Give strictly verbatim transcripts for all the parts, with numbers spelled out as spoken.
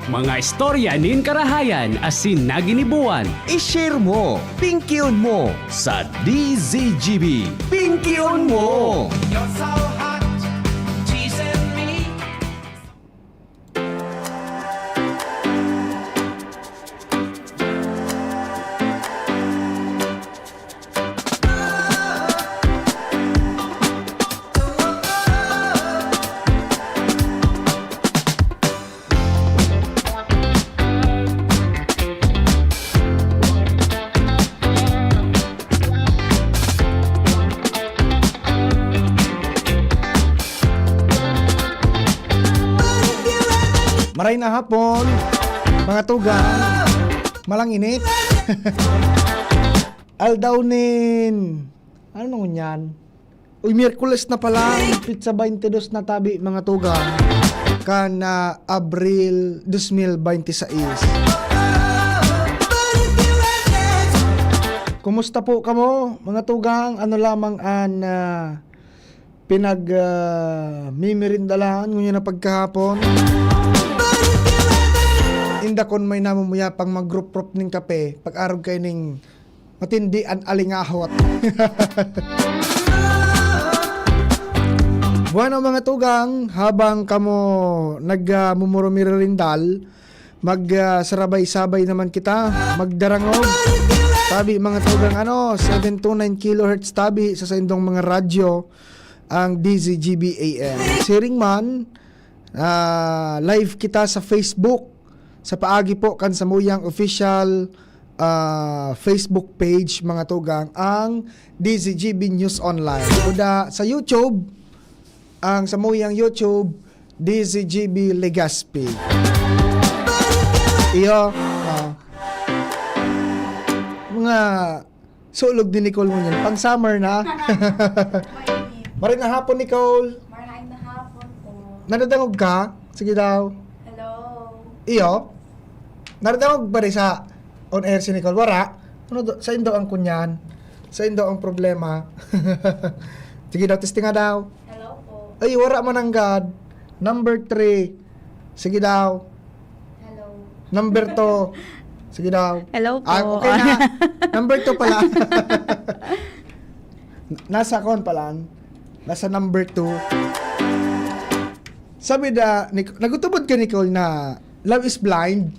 Mga istorya nin karahayan asin naginibuan. I-share mo, pingkion mo sa D Z G B. Pingkion mo! You're so hot, teasing me. Maray na hapon, mga tugang. Malang init. Aldaw nin, ano ngunyan? Uy, Miyerkules na pala, pitsa baynte dos na tabi, mga tugang. Kan, ah, Abril dos mil baynte sais. Kumusta po kamo, mga tugang? Ano lamang an, ah, pinag, ah, mimirindalan ngunyan na pagkahapon? Inda kun may namumuyapang mag-rup-rup ning kape, pag-arog kayo ning matindi an alingahot. Bueno, mga tugang, habang kamo nag, ah, mumurumiririndan, mag, ah, sarabay-sabay naman kita, magdarangog. Tabi, mga tugang, ano, seven two nine kilohertz tabi sa saindong mga radyo, ang D Z G B A M. Siring man, ah, live kita sa Facebook. Sa paagi po kan samuyang official, ah, Facebook page, mga tugang, ang D Z G B News Online. Kuda sa YouTube, ang samuyang YouTube, D Z G B Legazpi. Iyo, ah, mga sulog ni Nicole mo niyan. Pang summer na. Mainit. Maray na hapon, Nicole. Maray na hapon po. Nadadangog ka? Sige daw. Hello. Iyo? Nadadangog ba rin sa on air si Nicole? Wara? Ano do? Sa indo ang kunyan? Sa indo ang problema? Sige daw, testing nga daw. Hello po. Ay, wara man ang God. Number three. Sige daw. Hello. Number two. Sige daw. Hello po. Ah, okay na. Number two pala. Nasa kon pala. Nasa number two. Sabi na, Nic-, nagutubod ka, Nicole, na love is blind?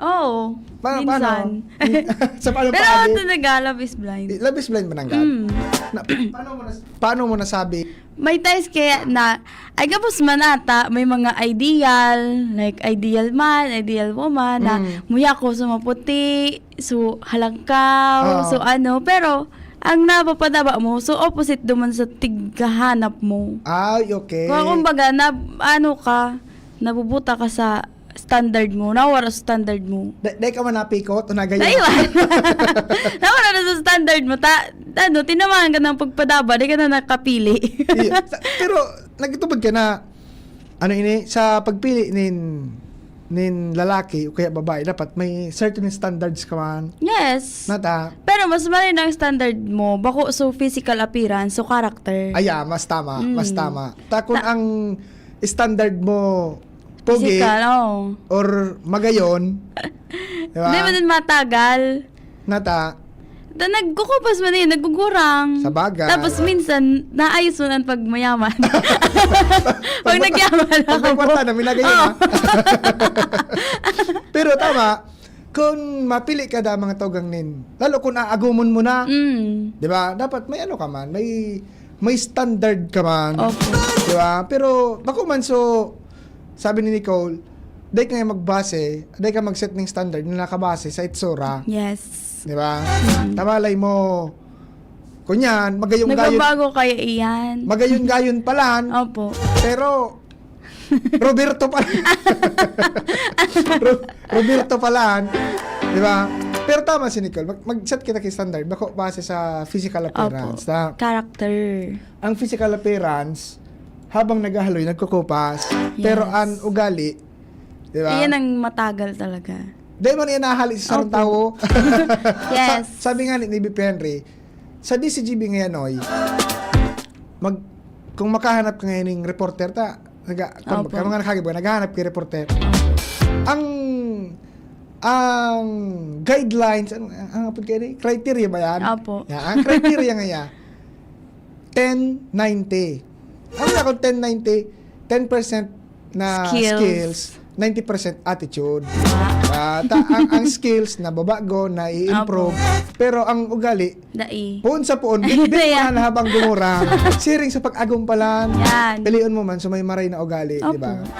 Oo, Pa-, minsan. Paano? Sa paano Pero paagi? Talaga, love is blind. Eh, love is blind ba nanggad? Mm. Na, paano mo nas-, paano mo nasabi? May times kaya na, ay, gabos man ata, may mga ideal, like, ideal man, ideal woman, na Mm. muya ko sa maputi, so, halangkaw, Oo. so, ano, pero, ang napapadaba mo, so, opposite duman sa tighahanap mo. Ay, okay. Kung, kumbaga, na, ano ka, nabubuta ka sa standard mo, nawara sa standard mo. Da-, dai ka man napikot o nagayon? Dai man. Nawara na sa standard mo. Ta-, ano, tinamaan ka ng pagpadaba, di ka na nakapili. Iya. Sa-, pero, nagtubod ka na, ano ini, sa pagpili nin, nin lalaki o kaya babae, dapat may certain standards ka man. Yes. Nata? Pero mas mali na ang standard mo, bako so physical appearance, so character. Aya, mas tama, mas Mm. tama. Ta kun Ta- ang standard mo, pogi, Physical, oo. or magayon, di ba? Di ba din matagal? Nata? Da-, nagkukupas man eh, nagugurang. Sa bagay. Tapos minsan, naayos mo na pag mayaman. Pag Pag ma-, nagyaman pag may ako. kwarta na, minagayon Oo. na. Pero tama, kung mapili ka da mga tugang nin, lalo kung aagumon mo na, Mm. di ba? Dapat may ano ka man, may, may standard ka man. Opo. Di ba? Pero bako man, so, sabi ni Nicole, dai ka nga magbase, dai ka mag-set ning standard na nakabase sa itsura. Yes. Di ba? Mm. Tamalay mo, kunyan, magayong-gayon. Nagbabago kaya iyan. Magayong-gayon palan. Opo. Pero, Roberto pa. Ro-, Roberto palan. Di ba? Pero tama si Nicole. Mag-, mag-set kita kay standard. Bako base sa physical appearance. Opo. Ta-, Character. Ang physical appearance, habang naghahaloy, nagkukupas. Pero Yes. an ugali, di ba? Iyan ang matagal talaga. Di man iyan nahali sa sarong Opo. tawo. Yes. Sa-, sabi nga ni, ni B P Henry, sa D Z G B ngayon, oy, mag-, kung makahanap ka ngayon ng reporter, ta, naga-, kung Opo. magka-, mga nakagib-, naghahanap kay reporter. Opo. Ang ang guidelines, ang, ang, ang, ang criteria ba yan? Opo. Yan, ang criteria nga yan, ten ninety. Ano na kung ten ninety? Ten percent na Skills. Skills, ninety percent attitude. Ah, ta, ang, ang skills na babago, na i-improve. Pero ang ugali, Dai. Poon sa poon, bitbit mo Ayan. na habang gumurang. Siring sa pag-agumpalan. Yan. Pilion mo man sa may maray na ugali, di ba? Opo.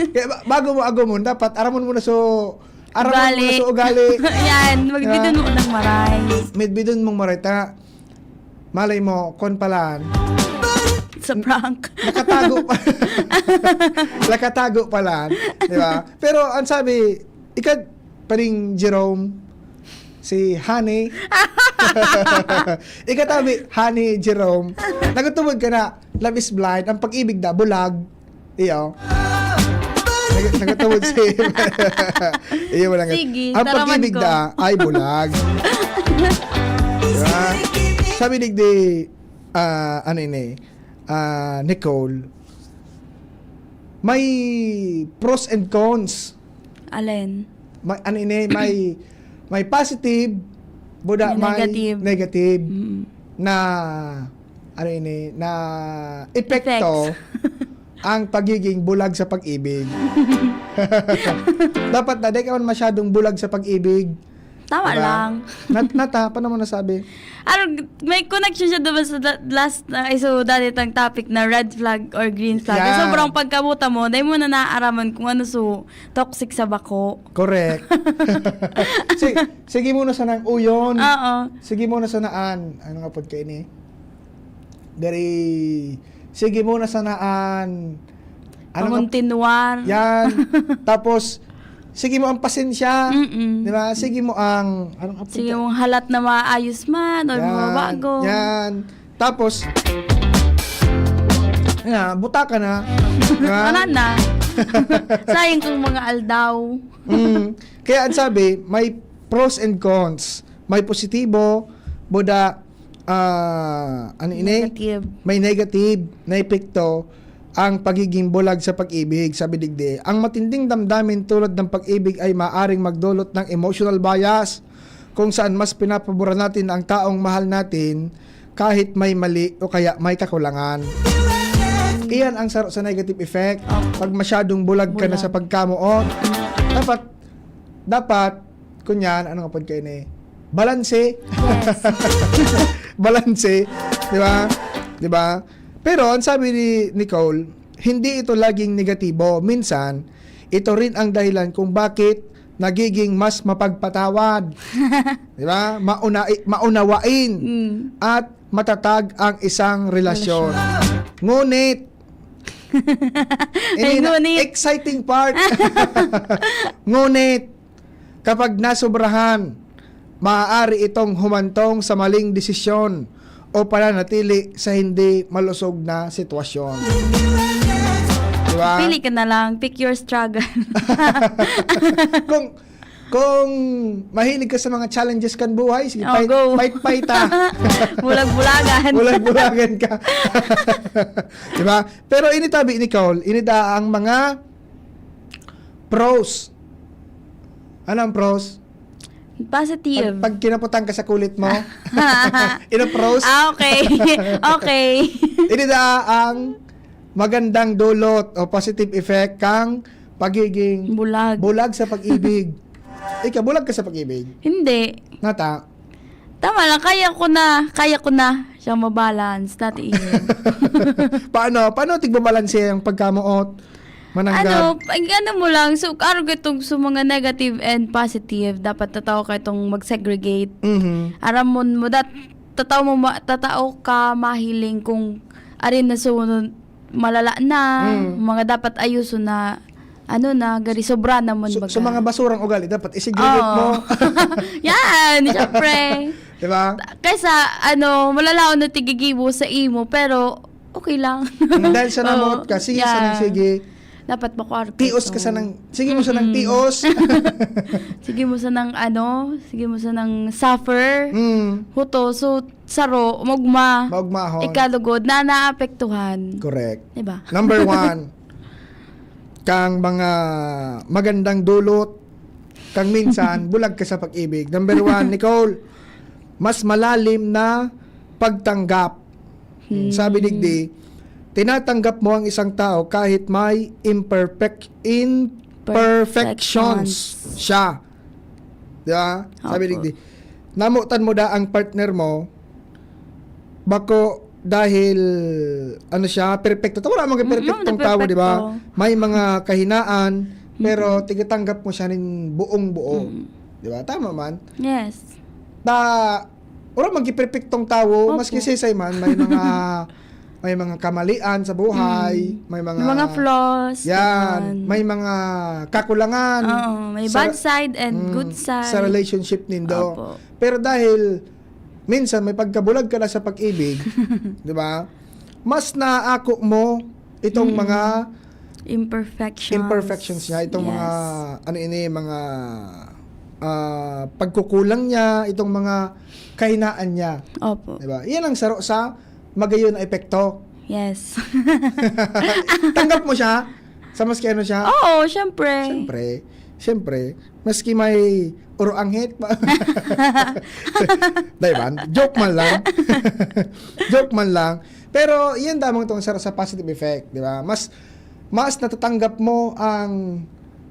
Kaya ba- bago mo agumon, dapat aramon mo na so aramon mo na Ugali. So ugali. Yan, magbidon mo ng maray. Midbidon mong maray ta. Malay mo, kon palan. Sa prank. Nakatago pa. Nakatago palan, di ba? Pero ang sabi, ikad paring Jerome, si Honey. Ikatabi, Honey Jerome. Nagutubod ka na, love is blind, ang pag-ibig na, bulag. Iyo. Nag- nagutubod si Iyo mo lang. Sige, Ang naraman pag-ibig ko. Na ay bulag. Diba? Sabi digdi, ah, ano ini, ah, Nicole, may pros and cons. Alin? May, ano ini, may, may positive, buda, May may negative. Negative Mm. Na, ano ini, na epekto Effects. Ang pagiging bulag sa pag-ibig. Dapat na, di ka man masyadong bulag sa pag-ibig. Tama Diba? lang. Nat, nata, paano mo nasabi? Ano, may connection siya doon sa la- last, uh, so dati tang topic na red flag or green flag. Yan. Sobrang pagkabuta mo, dahil mo na naaaraman kung ano so toxic sa bako. Correct. Si, sige muna sa nang uyon. Oo. Sige muna sa naan. Ano nga pod kayo ni? Dari, sige muna sa naan. Ano nga- Panguntinwar. Yan. Tapos, sige mo ang pasensya. Mm-mm. Di ba? Sige mo ang, ano nga pod Sige ka- mong halat na maayos man o Yan, mabago. Yan. Tapos, nga, buta ka na. Nga, Wala na. Sayang kang mga aldaw. Mm. Kaya ang sabi, may pros and cons. May positibo, buda, ah, ano ini? Negative. May negative na epekto ang pagiging bulag sa pag-ibig, sabi digdi. Ang matinding damdamin tulad ng pag-ibig ay maaring magdulot ng emotional bias, kung saan mas pinapaboran natin ang taong mahal natin kahit may mali o kaya may kakulangan. Iyan ang saro sa negative effect. Pag masyadong bulag ka na Bulag. Sa pagkamuot, dapat, dapat, kunyan, ano nga pod kayo ni? Balanse. Yes. Balanse. Di ba? Di ba? Pero ang sabi ni Nicole, hindi ito laging negatibo. Minsan, ito rin ang dahilan kung bakit nagiging mas mapagpatawad. Di ba? Mauna, maunawain Mm. at matatag ang isang relasyon. Ngunit, Ay, ini na- ngunit. Exciting part. Ngunit, kapag nasobrahan, maaari itong humantong sa maling desisyon o pananatili sa hindi malusog na sitwasyon. Di ba? Pili ka na lang. Pick your struggle. kung kung mahilig ka sa mga challenges kan buhay, sige, Oh, fight, go. Fight, fight, ah. Bulag-bulagan. Bulag-bulagan ka. Di ba? Pero ini tabi, Nicole, ini da ang mga pros. Ano ang pros? Positive. Pag, pag kinaputan ka sa kulit mo, ino pros? Ah, okay. Okay. Ini da ang magandang dulot o positive effect kang pagiging Bulag. Bulag sa pag-ibig. Ikaw, bulag ka sa pag-ibig? Hindi. Nata? Tama lang, kaya ko na, kaya ko na siyang mabalance. Not even. Paano? Paano tigbabalanse ang pagkamuot? Mananggap? Ano, pag ano mo lang, so, araw itong sa mga negative and positive, dapat tataw ka itong mag-segregate. Mhm. Aram mo, mo dat, tataw mo, ma, tataw ka mahiling kung arin na so, malala na, Mm. mga dapat ayuso na, ano na, gari sobra naman So, baga. so, mga basurang ugali, dapat i-segregate Oo. mo. Yan, syempre. Di ba? Kaysa, ano, malalaon na tigigibo sa imo, pero okay lang. Dahil sa Oo. namuot ka, sige, Yeah. sanang sige. Dapat makuha Tios ka sanang, sige mo sanang Mm-mm. tios. Sige mo sanang ano, sige mo sanang suffer. Mm. Huto, so, saro, magma. Maugmahon. Ikalugod na naapektuhan. Correct. Diba? Number one. kang mga magandang dulot, kang minsan, bulag ka sa pag-ibig. Number one, Nicole, mas malalim na pagtanggap. Hmm. Sabi digdi, tinatanggap mo ang isang tao kahit may imperfect, imperfections siya. Di ba? Sabi Opo. digdi, namotan mo da ang partner mo, bako dahil, ano siya, perpekto. Wala mang Mm, perpektong wala tao, di ba? perpekto. May mga kahinaan, pero Mm. tigatanggap mo siya nin buong-buo. Mm. Di ba? Tama man. Yes. Ta, wala mang perpektong tao, Opo. maski sisay man, may mga, may mga kamalian sa buhay, Mm. may mga May mga flaws, Yan, ganun. may mga kakulangan Oo, may sa bad re-, side and mm, good sa side. relationship nindo. Opo. Pero dahil minsan may pagkabulag ka na sa pag-ibig, di ba? Mas naako mo itong Mm. mga Imperfections. imperfections niya, itong mga, Yes. ano ini, mga, ah, pagkukulang niya, itong mga kahinaan niya. Opo. Di ba? Yan ang saro sa magayon na epekto. Yes. Tanggap mo siya? Sa maski ano siya? Oo, syempre. Siyempre. Siyempre. Maski may uroanghit pa. Di ba? Joke man lang. Joke man lang. Pero yan damang tong sa, sa positive effect, di ba? Mas, mas natatanggap mo ang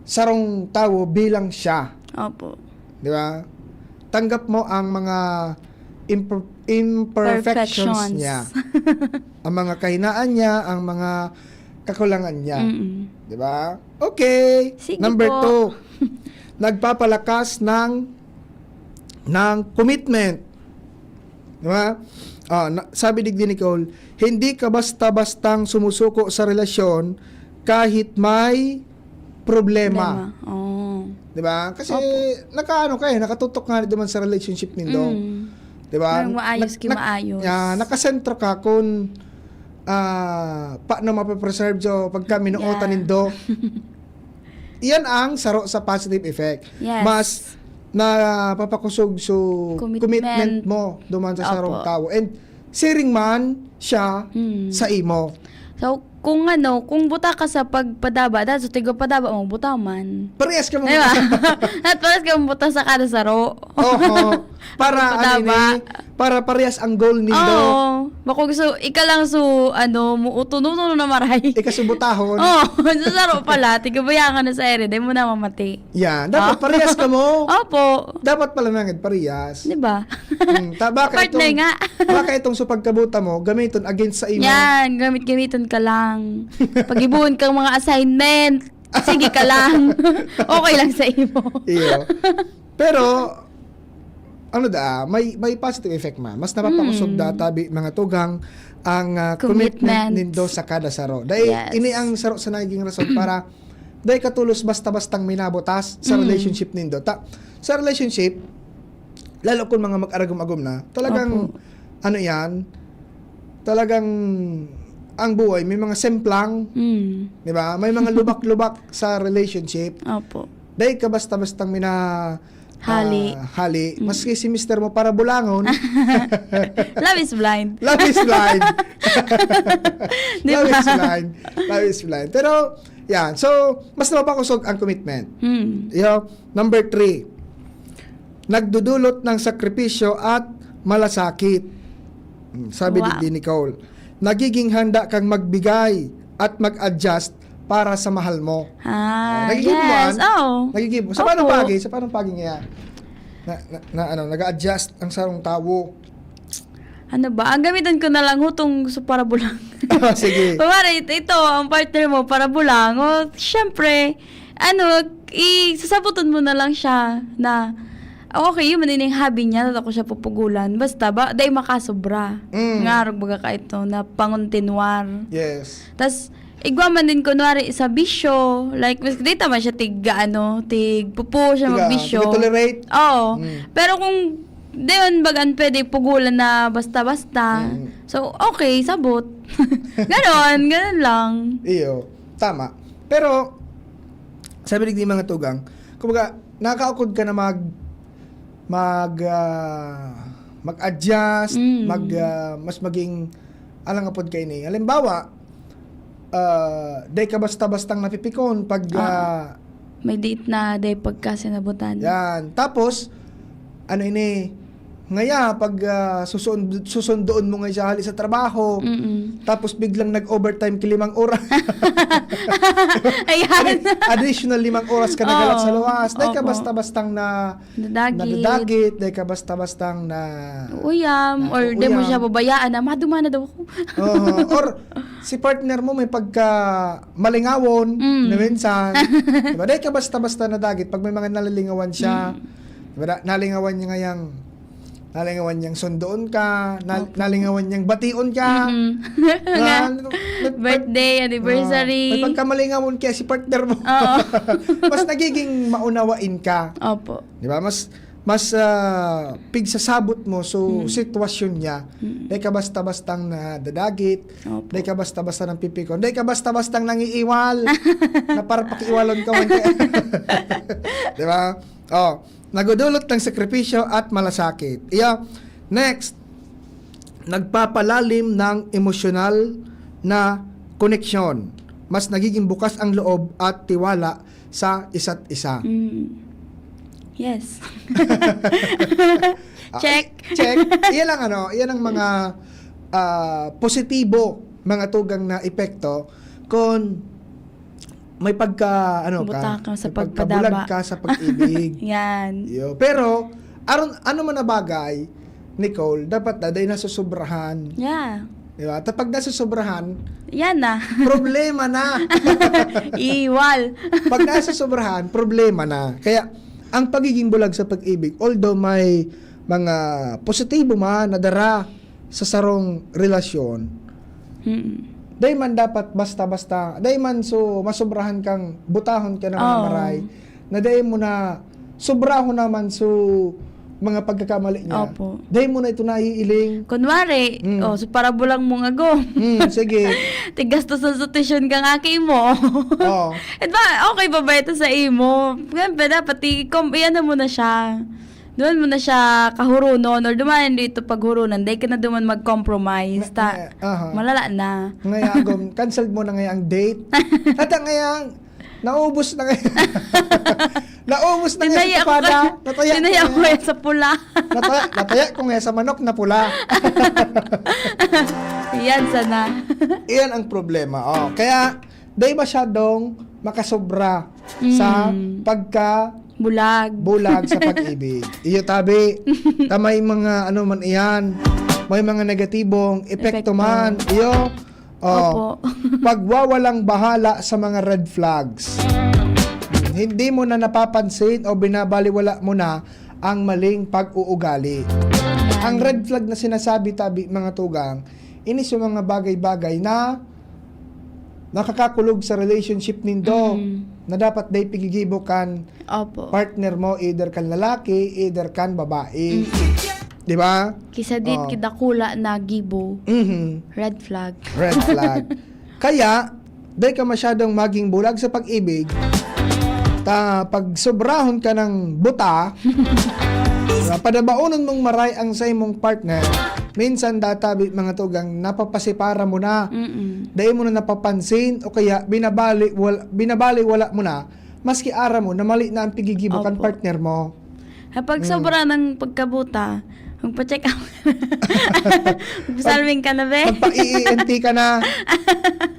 sarong tawo bilang siya. Opo. Di ba? Tanggap mo ang mga imper-, imperfections Perfections. niya. Ang mga kahinaan niya, ang mga kakulangan niya. Mm-mm. Di ba? Okay. Sige Number po. two, nagpapalakas ng, ng commitment. Di ba? Ah, na, sabi digdi ni Nicole, hindi ka basta-bastang sumusuko sa relasyon kahit may problema. Problema. Oh. Di ba? Kasi Opo. nakaano ka eh, nakatutok nga duman sa relationship nindo. Mm. Di ba? Nang maayos Nag-, ki nag-, maayos. ah, nakasentro ka kung, ah, paano mapapreserve so pagka minuotan Yeah. nindo. Iyan ang saro sa positive effect. Yes. Mas napapakusog so Commitment. commitment mo duman sa sarong Opo. tao. And siring man siya Mm. sa imo. So, kung ano, kung buta ka sa pagpadaba, dapat sa tigo padaba mo, buta man. Parehas ka mo Di ba? buta. Dapat parehas ka mo buta sa kada saro. Oho. Para, ano Padaba. ini, para parehas ang goal nindo. Oo. Bako gusto, ika lang so, ano, muuto-uto na maray. Ika so butahon. Oo. Sa saro pala, tigabayan ka na sa ere, di mo na mamati. Yan. Dapat Ah. parehas ka mo. Opo. Dapat pala nangad parehas. Di ba? Hmm, ta-, baka Partner itong, nga. baka itong sa pagkabuta mo, gamiton against sa imo. Yan, gamit-gamiton ka lang. Pag-ibuhon kang mga assignment, sige ka lang. Okay lang sa imo. Iyo. Pero, ano da, may, may positive effect man. Mas napapakusog Mm. da tabi, mga tugang, ang, ah, commitment Commitment. nindo sa kada saro. Dahil Yes. ini ang saro sa nagiging rason para dahil katulos basta-bastang minabutas sa Mm. relationship nindo. Ta-, sa relationship, lalo kung mga mag-aragom-agom na, talagang, Opo. ano yan, talagang ang buhay, may mga semplang, Mm. di ba? May mga lubak-lubak sa relationship. Opo. Dahil ka basta-bastang mina-, Hali. ah, hali. Mm. Maski si mister mo para bulangon. Love is blind. Love is blind. Di Love ba? is blind. Love is blind. Pero, yan. So, mas napapakusog ang commitment. Mm. Yo, number three, nagdudulot ng sakripisyo at malasakit. Hmm, sabi Wow. digdi ni Nicole, nagiging handa kang magbigay at mag-adjust para sa mahal mo. Ah, Ah, nagiging yes. buwan? Oo. Nagiging buwan. Sa paanong Opo. pagi? Sa paanong pagi nga? Na, na, na ano, nag-a-adjust ang sarong tawo. Ano ba? Ang gamitan ko na lang hutong sa parabulang. Sige. Kunwari, ito, ito, ang partner mo, parabulang. O, syempre, ano, i-, sasabuton mo na lang siya na, "Oh, okay, yun man ining hobby niya, ako siya pupugulan." Basta ba, dai makasobra. Mm. Nga, arog baga ka ito, na pangontinuar. Yes. Tas, igwa man din, kunwari, sa bisyo, like, mas, di tama siya tig, ano, tig, pupo siya Tiga, magbisyo. tiga tolerate. Oo. Mm. Pero kung, di man baga pwede pugulan na basta-basta. Mm. So, okay, sabot. Ganon, ganon lang. Iyo, tama. Pero, sabi ni mga tugang, kumbaga, nakakaukod ka na mag, mag, ah, mag-adjust, Mm. mag, ah, mas maging, alang apod kayo ni. Halimbawa, Ah, dai ka basta-bastang napipikon pag, Ah. ah, May date na dai pagkasinabutan. Yan. Tapos, ano ini, ngaya, pag, ah, susun-, susundoon mo nga siya hali sa trabaho, Mm-mm. tapos biglang nag-overtime ka limang oras. Ayan. Addi-, additional limang oras ka naghalat Oo. sa luwas. Dai ka Opo. basta-bastang na Nadagit. nadadagit, dai ka basta-bastang na Uyam, na or di mo uyam. siya babayaan na, "Maduma na daw ako." Oo. Or si partner mo may pagka malingawon Mm. na minsan. Diba? Dai ka basta-basta nadagit pag may mga nalilingawan siya. Mm. Diba? Na-, nalingawan niya ngayang, nalingawan niyang sundoon ka, na-, Opo. nalingawan niyang bation ka. Mm. Nga, Nga, nag-, nag-, Birthday, ah, anniversary. may pagkamalingawon kaya si partner mo. Oo. Mas nagiging maunawain ka. Opo. Di ba? Mas, mas, ah, pigsasabot mo so Mm. sitwasyon niya. Mm. Dai ka basta-bastang nadadagit. Opo. Dai ka basta-basta napipikon. Dai ka basta-bastang nangiiwal. Na para pakiiwalon ka man. Di ba? Oh, nagdudulot ng sakripisyo at malasakit. Iyo. Next, nagpapalalim ng emosyonal na koneksyon. Mas nagiging bukas ang loob at tiwala sa isa't isa. Mm. Yes. Ah, Check. check. Iyan ang ano, iyan ang mga, ah, positibo, mga tugang na epekto kung may pagka, ano ka, Buta ka sa may pagkabulag pagpadaba. ka sa pag-ibig. Yan. Yo. Pero, aron, ano man na bagay, Nicole, dapat na, dahil nasusobrahan. Yeah. Di ba? At pag nasusobrahan, Yan na. problema na. Iwal. Pag nasusobrahan, problema na. Kaya, ang pagiging bulag sa pag-ibig, although may mga positibo man na dara sa sarong relasyon, Mm. dai man dapat basta-basta, dai man so masobrahan kang butahon ka na mga Oo. maray, na dai mo na sobrahon naman so mga pagkakamali niya. Opo. Dai mo na ito naiiling. Kunwari, Mm. oh, so para bulang mong agom. Mm, sige. Tigastos ang sutisyon kang aki mo. Oo. Di ba, okay pa ba ito sa imo? Siyempre, dapat i-com-, i-ano mo na siya. Duman mo na siya kahurunon or duman dito paghurunan, dai ka na duman mag-compromise. Na, Ta, na, aha. malala na. Ngaya, agom, cancel mo na ngaya ang date. Hata ngaya, naubos na ngaya. Naubos na ngaya Tinaya sa ko tupada. kaya, Nataya tinaya ko ko ngaya. ngaya sa pula. Nataya, nataya ko ngaya sa manok na pula. Yan sana. Iyan ang problema. Oh, kaya, dai masyadong makasobra sa Mm. pagka Bulag. bulag sa pag-ibig. Iyo, tabi. Ta may mga ano man iyan, may mga negatibong epekto Epekto. man. Iyo. Oh, Opo. pagwawalang bahala sa mga red flags. Hindi mo na napapansin o binabaliwala mo na ang maling pag-uugali. Yan. Ang red flag na sinasabi, tabi, mga tugang, ini sa mga bagay-bagay na nakakakulog sa relationship nindo Mm. na dapat dai pigigibo kan Opo. partner mo, either kan lalaki, either kan babae. Mm. Di ba? Kisa dit Oh. kidakula na gibo. Mhm. Red flag. Red flag. Kaya, dai ka masyadong maging bulag sa pag-ibig. Ta, pag sobrahon ka ng buta, diba? Padabaonon mong maray ang sa imong partner. Minsan, databi, mga tugang, napapasipara mo na. Mm-mm. Dai mo na napapansin o kaya binabali, wal-, binabali wala mo na, maski aram mo na mali na ang pigigibo kan Opo. partner mo. Ha, pag Mm. sobra ng pagkabuta, magpa-check up. Magsalming ka na, be. Magpa-E E N T ka na.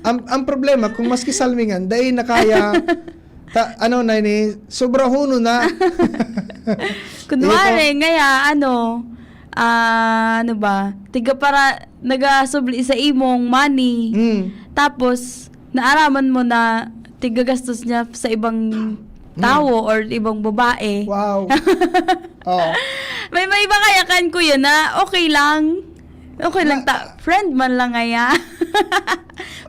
Ang, ang problema, kung maski salmingan, dai na kaya, ta, ano na ini, sobra huno na. Kunwari, Iyo. ngaya, ano, ah, ano ba, tiga para, nagasubli sa imong money. Mm. Tapos, naaraman mo na tigagastos niya sa ibang Mm. tawo or ibang babae. Wow. Oh. May, may iba kaya kan, kuya, na okay lang. Okay lang Ma- ta-, friend man lang ngaya.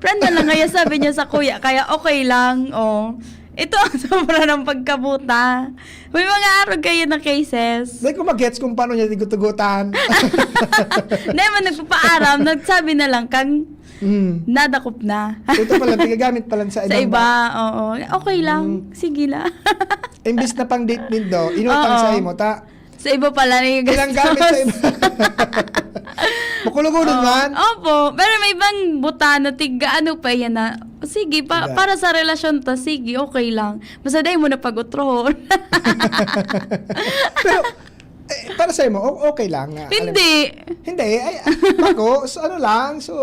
Friend man lang ngaya, sabi niya sa kuya, kaya okay lang. Oh. Ito ang sobra ng pagkabuta. May mga arog kayo na cases. Di ko magets kung paano niya tigutugutan. Hindi man nagpapaaram, nagsabi na lang kan Mm. nadakop na. Ito pala, tigagamit pala sa Sa ibang iba, ba- oo. Okay lang. Mm. Sige lang. Imbis na pang date nindo, inutang Oo. sa imo, ta? Sa iba pala na yung Ilang gamit sa iba. Makulog-ulog man. Opo. Pero may ibang buta na tiga ano pa yan na, sige, pa, Tiga. Para sa relasyon ta, sige, okay lang. Basta dahil mo na pag-utrohon. Pero, eh, para sa'yo mo, o- okay lang na. Hindi. Hindi, ay, ah, bako, so ano lang, so,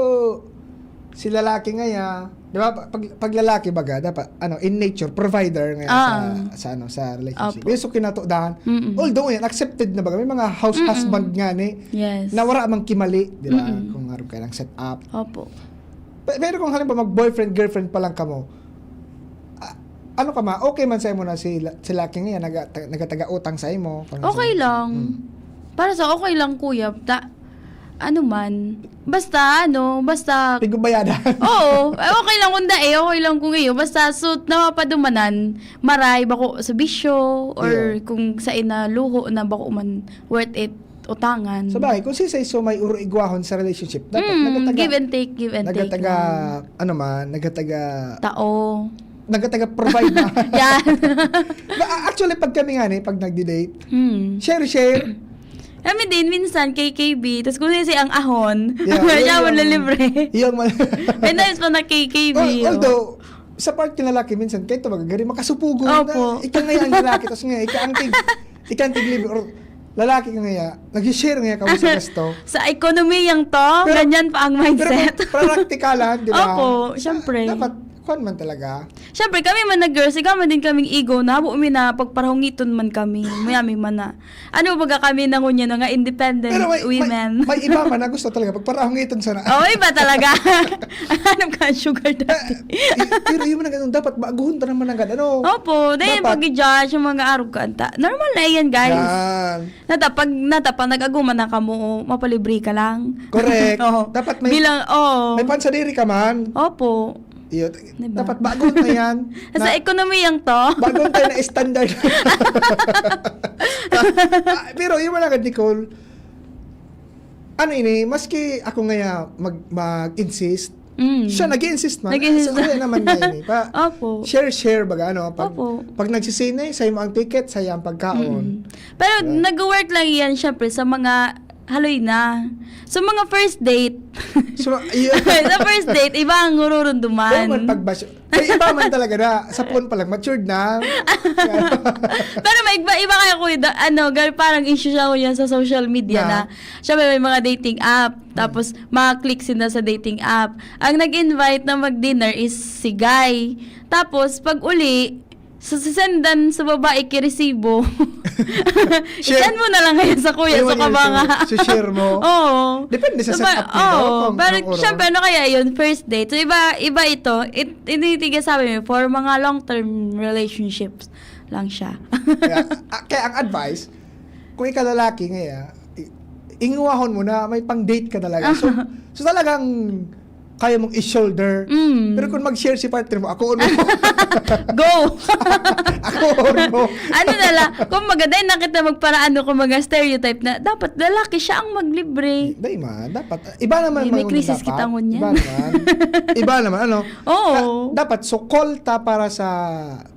si lalaki nga ya, di ba, pag, pag lalaki baga, dapat, ano, in nature, provider nga sa, Ah. sa, ano, sa relationship. Opo. Yung so kinatudahan. Mm-mm. Although, yan, accepted na baga. May mga house Mm-mm. husband nga ni, Yes. na wala mang kimali, di ba? Mm-mm. Kung nga ka lang set up. Opo. Pe- Pero kung halimbawa mag-boyfriend, girlfriend pa lang kamo, ah, ano ka ma, okay man sa imo na si, la- si laki niya, naga, ta- nagataga utang sa imo. Parang Okay sa- lang. Mm. Para sa okay lang, kuya. Ta, ano man. Basta, ano, basta... Pigubayadan. Oo. Eh, okay lang kung dai, okay lang kung iyo. Basta, so, napapadumanan, maray, bako sa bisyo, or Yeah. kung sa ina luho na bako man worth it, utangan. Sa bagay, kung si so may uro igwahon sa relationship, dapat Mm, nagataga, give and take, give and take nagataga, lang. Ano man, nagataga, Tao. nagataga provide na. Yan. Na, actually, pag kami nga ni, pag nagdi-date, Hmm. share, share. Kami din, minsan, K K B. Tapos kung sisi ang ahon, Yeah, siya yun ang yung- libre. Yung mal- May times pa na K K B. Al- Oh. Although, sa part ng lalaki, minsan, kahit ito, magagari, makasupugo. Opo. Na, ikaw nga ang lalaki, tapos nga, ikaw ang tig, ikaw ang tiglibre, or lalaki ka nga, nag-share nga ka sa gasto. Sa ekonomiyang to, Pero- ganyan pa ang Pero mindset. kung praktikalan, di ba? Opo, syempre. Dapat, kuwan man talaga. Siyempre, kami man na girls, ikaw man din kaming ego, nabo mi na pagparahungiton man kami. Mayami man na. Ano baga kami na ngunyan, mga independent Pero may, women? may, may iba man na gusto talaga pagparahungiton sana. Oh, iba talaga. Ano ka, sugar daddy? Eh, pero yun man ang ganun, dapat baguhon ta naman ang ano. Opo, dahil Dapat. Pag-judge yung mga arog ka, anta. Normal na yan, guys. Yan. Nata, pag, nata, pag nag-aguman na kamo, mapalibre ka lang. Correct. Oo. Dapat may, Bilang, oo. may pansadiri ka man. Opo. Iyo, Diba? Dapat baguhon na yan. Sa Na, ekonomiyang to. baguhon tayo na standard. Ah, pero yun man agad, Nicole. Ano ini, maski ako nga mag, mag-insist, Mm. siya nag-insist man. Nag-insist. So, kaya naman na ini. Pa, Opo. Share, share, baga ano. Pag, Opo. pag nagsisine, sa'yo mo ang ticket, sa'yo ang pagkaon. Mm. Pero Diba? nag-work lang yan, syempre, sa mga haloy na. Sa mga first date. So, yun. Sa first date, iba ang Pero ngururunduman. man pagbasyo. Ay, iba man talaga na. Sa phone pa lang, matured na. Pero may iba, iba kaya, kuya, da, ano, gal, parang issue siya, kuya, sa social media na, Na? Syempre, may mga dating app. Tapos, mga clicks na sa dating app. Ang nag-invite na mag-dinner is si guy. Tapos, pag uli, sa sisendan sa babae ki resibo. Share. I-send mo na lang ngayon sa kuya, Ewan sa yun, kabanga. so, so share mo. Oo. Depende sa Diba? setup nila, Oo. kung Pero anong oras. Syempre, ano kaya yun? First date. So, iba, iba ito. It, tinitigas sabi mo, for mga long-term relationships lang siya. Kaya, ah, kaya ang advice, kung ikaw lalaki nga, i- inguwahon mo na may pang-date ka talaga. So, so talagang kaya mong i-shoulder. Mm. Pero kung mag-share si partner mo, ako ano mo. Go! Ako ano mo. Ano na lang, kung maganda yung nakita magparaano, kung mga stereotype na, dapat lalaki siya ang maglibre. Dahil man, dapat, iba naman May- may mga crisis dapat. kita ngunyan. Iba naman. Iba naman, ano. Oo. Da- dapat, so call ta para sa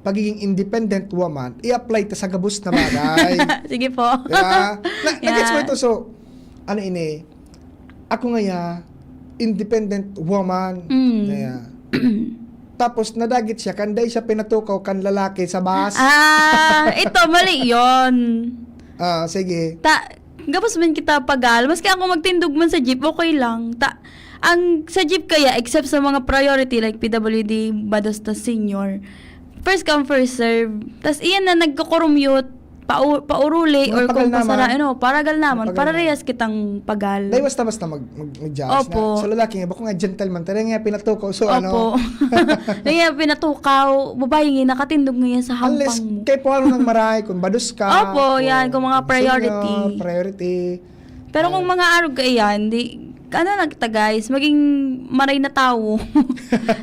pagiging independent woman, i-apply ta sa gabos na bagay. Sige po. Diba? Na, Yeah. Nag-gets mo ito? So, ano ini? Ako nga ya, independent woman. Mm. Kaya, tapos nadagit siya, kanday siya pinatukaw kan lalaki sa bus. Ah, ito, mali yon. Ah, sige. Ta, gabos man kita pagal. Maski ako magtindog man sa jeep, okay lang. Ta, ang sa jeep kaya, except sa mga priority like P W D, Bados ta Senior, first come, first serve. Tas iyan na nagkukurumyot, pau, pauruli, Mga or pagal kung pasara, naman. ano, paragal naman, Mga pagal parehas kitang pagal. Dahil basta-basta mag, mag, mag-judge Opo. na. So, lalaki nga, bako nga gentleman, talaga nga pinatukaw. So, ano, Opo. Kaya pinatukaw, babae nga, nakatindog nga yan sa hampang unless mo. Kay puwaro ng maray, kung bados ka, Opo, yan, kung mga priority. Senior, priority. Pero kung mga arog ka iyan, di, ano lang kita, guys, maging maray na tawo.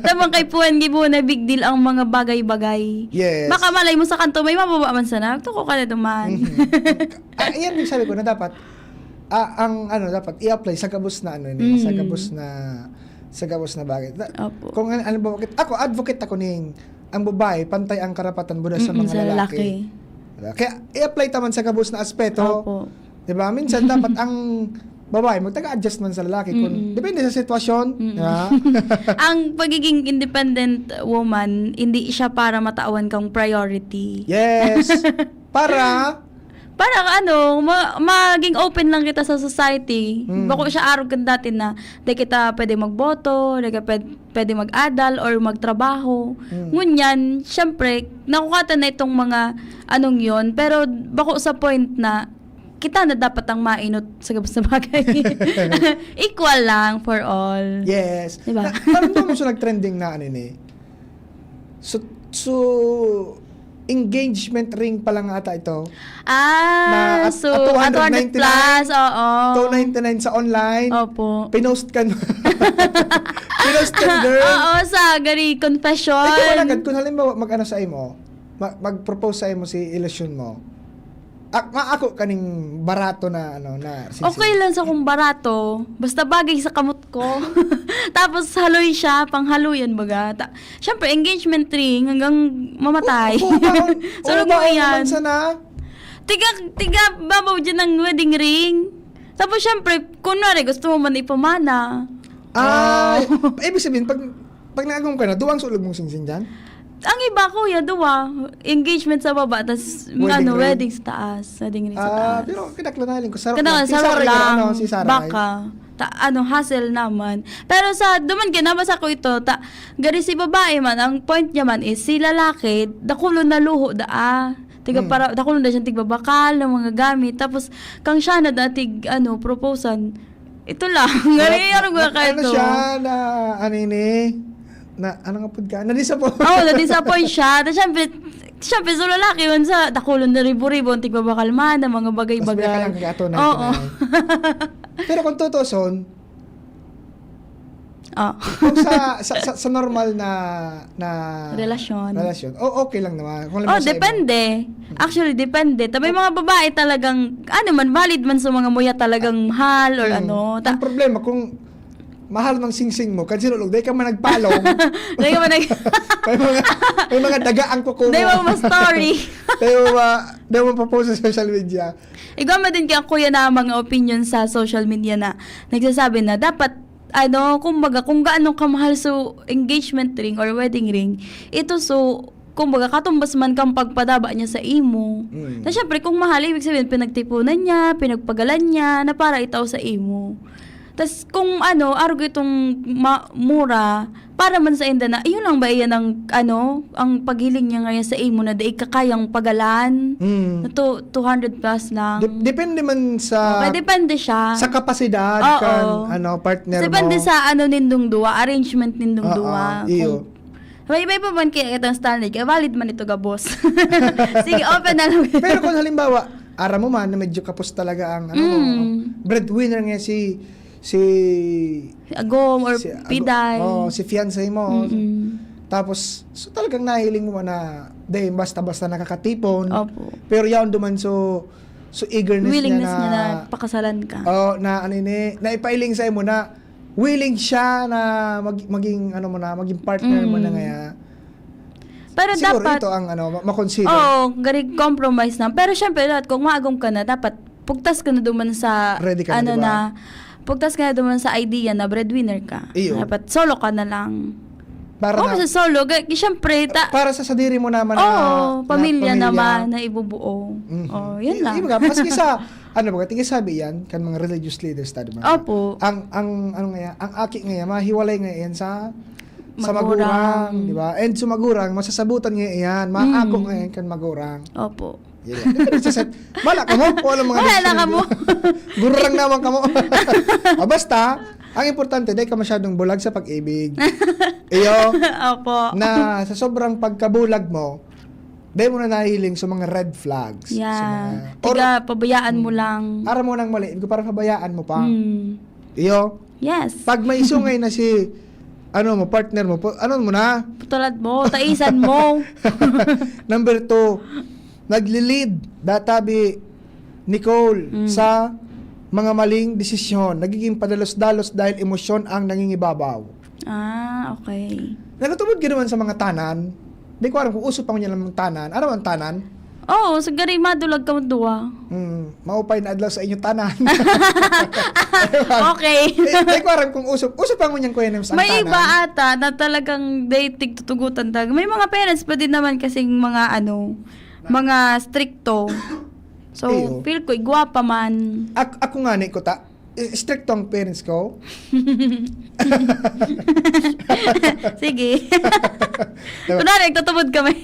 Tabang kay puwan, gibo na big deal ang mga bagay-bagay. Yes. Baka malay mo sa kanto, may mababa man sana. Tuko ka na duman. Mhm. Ah, yan yung sabi ko na dapat, ah, ang ano, dapat i-apply sa gabos na ano, yun, sa Mm. gabos na, sa gabos na bagay. Na, Opo. Kung ano, ano ba, ako, advocate ako ning, ang babae, pantay ang karapatan buda sa Mm-mm, mga sa lalaki. lalaki. Kaya i-apply ta man sa gabos na aspeto. Opo. Di ba? Minsan dapat ang babae magtaga-adjust man sa lalaki kung Mm-mm. depende sa sitwasyon. Mm-mm. Di ba? Ang pagiging independent woman, hindi siya para matawan kang priority. Yes. Para? Para ano, ma- maging open lang kita sa society. Mm. Bako siya arog kan dati na di kita pwede magboto, di ka pwede, pwede mag-adal or magtrabaho. Mm. Ngunyan, syempre, nakukatan na itong mga anong yon, pero bako sa point na kita na dapat ang mainot sa gabos na bagay. Equal lang for all. Yes. Di ba? Na, naramdaman mo siya nag-trending na ano ni? So, so, engagement ring pa lang ata ito. Ah, Na at- so, at two hundred ninety-nine, at two hundred plus, oo. two ninety-nine sa online. Opo. Pinost ka na. Pinost ka, girl. Oo, sa gari confession. Ikaw man agad, kung halimbawa, mag-ano sa imo, ma- mag-propose sa imo si ilusyon mo. Ak- maako kaning barato na, ano, na singsing. Okay lang sa kung barato. Basta bagay sa kamot ko. Tapos haloy siya, panghaloyan baga. Ta- Siyempre, engagement ring hanggang mamatay. Oo, oo, oo, Sunod oo, mo oo, yan. Naman sana. Tiga, tiga, babaw dyan ang wedding ring. Tapos, siyempre, kunwari, gusto mo man ipamana. Ay, Oh. Ibig sabihin, pag, pag naagom ka na, duwang sulog mong singsing dyan? Ang iba, kuya, duwa. Engagement sa baba, tas, Wedding ano, ring. Wedding sa taas. Wedding ring sa Ah, taas. Pero kadaklan na rin. Sarap Kadaklan, lang. Si sarap Sarah, lang. Ano, si Sarah. Baka. Ta, ano, hassle naman. Pero sa, duman ka, nabasa ko ito, ta, gari si babae man, ang point niya man is, si lalaki, dakulon na luho daa. Tiga Hmm. para, dakulon na siyang tigbabakal ng mga gamit. Tapos, kang siya na datig, ano, proposan. Ito lang. Ngari, Ano, ano ba na, kayo ano to? Siya na, ano ini? Na, ano nga pud ka? Na-disappoint. Oo, na-disappoint siya. Tapos, syempre, syempre, sa lalaki man sa dakulon na ribo-ribo, ang tigbabakal man, ang mga bagay-bagay. Mas may kalang kagato na Oo. Ito na. Pero kung tutuuson, Ah. Kung sa, sa, sa, sa normal na, na Relasyon. relasyon, o-, okay lang naman. Kung Oh, halimbawa sa iba. Depende. Actually, depende. Ta may mga babae talagang, ano man, valid man sa mga muya talagang mahal or Mm. ano. Ta- Ang problema, kung mahal ng singsing mo, kan sinulog, dahil ka man nagpalong. Dahil ka man nag- May mga, may mga daga ang kuko mo. Dahil mo ma-story. Dahil mo ma-, dahil mo pa-post sa social media. Igwa mo din kaya, kuya, na mga opinion sa social media na nagsasabi na dapat, ano, kumbaga, kung gaano kamahal so engagement ring or wedding ring, ito so, kumbaga, katumbas man kang pagpadaba niya sa imo. Mm. Na syempre, kung mahal, ibig sabihin, pinagtipunan niya, pinagpagalan niya, na para itao sa imo. Tas kung ano, arog itong ma-, mura, para man sa inda na, iyon lang ba iyan ang, ano, ang paghiling niya ngayon sa imo na dai ka kayang pagalan? Mm. Na to, two hundred plus lang. Dep-, depende man sa Okay, depende siya. sa kapasidad Oo. kan, ano, partner Depende mo. sa ano nindong duwa, arrangement nindong Oo, duwa. iyo. Kung may iba-iba man kaya itong standard, kaya valid man ito, gabos. Sige, open na lang. Pero kung halimbawa, aram mo man na medyo kapos talaga ang, ano mo, Mm. ang breadwinner nga si, si Agom or si Ago-, Piday. Oo, si fiancé mo. Mm-mm. Tapos, so talagang nahiling mo na, dahil basta-basta nakakatipon. Opo. Pero yaon duman so, so eagerness Willingness niya na niya na pakasalan ka. Oo, na ano ini, na ipailing sa imo na willing siya na mag-, maging, ano mo na, maging partner mo na Mm. ngaya. Pero Siguro dapat ito ang, ano, ma-, ma-consider. Oo, gari compromise na. Pero syempre, dapat kung maagom ka na, dapat pugtas ka na duman sa, Ready ka na, ano di ba? na, pugtas ka na duman sa idea na breadwinner ka. Iyo. Dapat solo ka na lang. Para Kung na sa solo, ga-, syempre, ta- Para sa sadiri mo naman na, Oo, na pamilya pamilya. naman na ibubuo. Mhm. Oh, yun I-, lang. iba nga, maski sa, ano ba, tingin sabi yan, kan mga religious leaders ta, di ba? Opo. Ang, ang, ano nga yan, ang aki nga yan, mahiwalay nga yan sa, sa Magurang. magurang, di ba? And sa magurang, masasabutan nga yan, maako Mm. nga yan kan magurang. Opo. Yan. Depende sa set. Bala ka mo, kung anong mga Wala na decision kamo. mo. Guro lang naman kamo. Ah, basta, ang importante, dahil ka masyadong bulag sa pag-ibig. Iyo, Opo. na sa sobrang pagkabulag mo, dahil mo na nahiling sa mga red flags. Sa Yeah. mga, or, Tiga, pabayaan mo Hmm. lang. Aram mo nang mali, parang pabayaan mo pa. Hmm. Iyo, Yes. pag may isungay na si, ano mo, partner mo, po, ano mo na? Putulad mo, taisan mo. Number two, nagli-lead, databi, Nicole, Mm. sa mga maling desisyon. Nagiging padalos-dalos dahil emosyon ang nangingibabaw. Ah, okay. Nagtutubod ka naman sa mga tanan. Di ko alam kung uso pa ngunyan ang tanan. Ano ang tanan? Oo, sa gari madulag kamo duwa. Hmm, maupay na adlaw sa inyo tanan. Okay. Eh, di ko aram kung uso, uso pa ngunyan, Kuya Nems, ang May tanan. iba ata na talagang dating tutugutan talaga. May mga parents pa din naman kasing mga ano, mga stricto. So, Iyo. Feel ko, igwa pa man. Ak- ako nga ni ko ta, i- stricto ang parents ko. Sige. Diba? Kunwari, nagtutubod kami.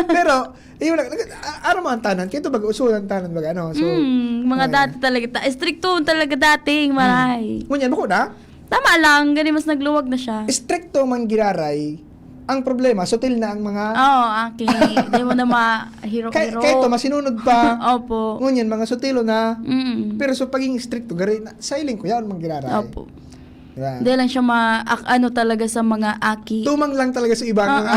Pero, yun lang, nag- a- aram mo ang tanan, kaya ito baga usulan tanan baga, ano, so, Mm, mga ay. Dati talaga. Ta- stricto talaga dating, maray. Ngunyan, bako na? Tama lang, gani mas nagluwag na siya. Stricto man giraray, ang problema, sutil na ang mga, Oo, aki. Di mo na ma-hero-hero. Kay, kay ito, masinunod pa. Opo. Ngunyan, mga sutilo na. Mm. Pero so, pagiging stricto, gari, na, sailing ko, yan mang giraray. Opo. Diba? Dahil lang siya ma ak- ano talaga sa mga aki. Tumang lang talaga sa ibang Oo. mga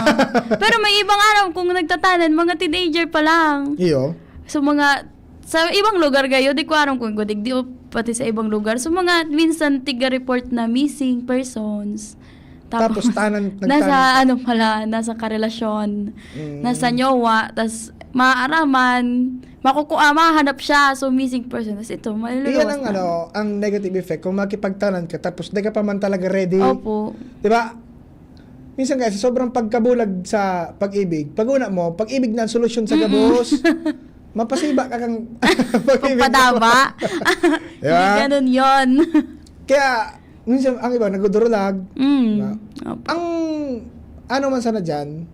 Pero may ibang araw kung nagtatanan, mga teenager pa lang. Iyo. So mga, sa ibang lugar kayo, di ko aram kung gudig, di o pati sa ibang lugar. So mga minsan tiga-report na missing persons. Tapos tanan, nasa nagtanan. Ano pala, nasa karelasyon, Mm. nasa nyowa, tas maaaraman, makukua, mahanap siya, so missing person. Tas ito, maluluwas Iyan ang, na. Ano, ang negative effect kung makipagtanan ka tapos di ka pa man talaga ready. Opo. Di ba? Minsan kasi sobrang pagkabulag sa pag-ibig. Pag una mo, pag-ibig na ang solusyon sa Mm-mm. gabos. Mapasiba ka kang pag-ibig mo. Pagpadaba. Di ba? Hindi ganun yun. Kaya, minsan ang iba nagdudurulag. Mm. Diba? Opo. Ang ano man sana dyan,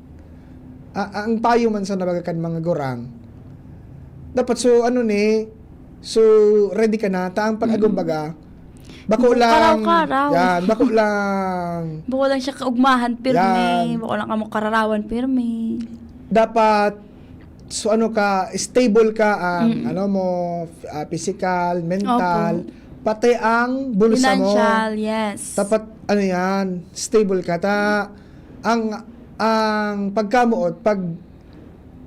a- ang payo man sana baga kan mga gurang, dapat so ano ni, so ready ka na, ta ang pag-agom baga, bako lang, Karaw-karaw. Yan, bako lang. Bako lang siya kaugmahan, pirmi. Yan. Bako lang kamo kararawan, pirmi. Dapat, so ano ka, stable ka ang Mm. ano mo, ah, physical, mental, Opo. pati ang bulsa mo. Financial, yes. Dapat, ano yan, stable ka. Ta, ang, ang pagkamuot, pag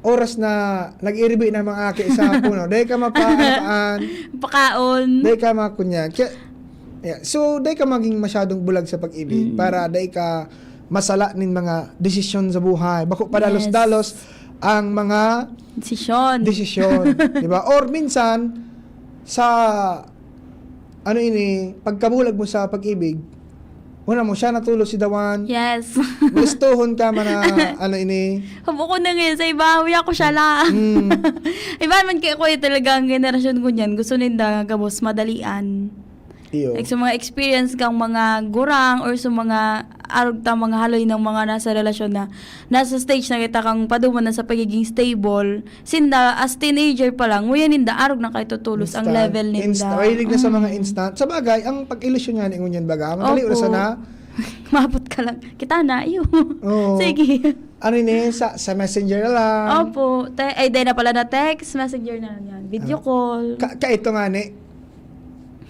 oras na nag-iribi ng mga aki sa puno, dahil ka mapaan, Pakaon. dahil ka makunya. Kaya, yeah. So, dahil ka maging masyadong bulag sa pag-ibig Mm. para dahil ka masala nin mga desisyon sa buhay. Bako padalos-dalos ang mga Desisyon. desisyon, di ba? Or minsan, sa, ano ini, pagkabulag mo sa pag-ibig, una mo, siya natulo si Dawan, Yes. gustuhon ka man na, ano ini, Habo ko na ngayon sa iba, huya ko siya lang. Mm. Iba man kaya ko eh, talaga ang generasyon ko niyan, gusto ninda gabos, madalian. Iyo. Like sa mga experience kang mga gurang or sa mga arog ta mga haloy ng mga nasa relasyon na nasa stage na kita kang paduman na sa pagiging stable, sinda as teenager pa lang, nguya ninda arog na kay tutulos ang Instant. level ninda. Insta-, mahilig na sa mga Mm. instant. Sa bagay, ang pag-ilusyon nga ni ngunyan baga, madali Opo. ra sana. Maabot ka lang. Kita na, iyo. Oo. Sige. Ano ini, sa, sa messenger na lang. Opo. Te- ay, di na pala na text, messenger na lang yan. Video Ah. call. Ka, ka ito nga ni,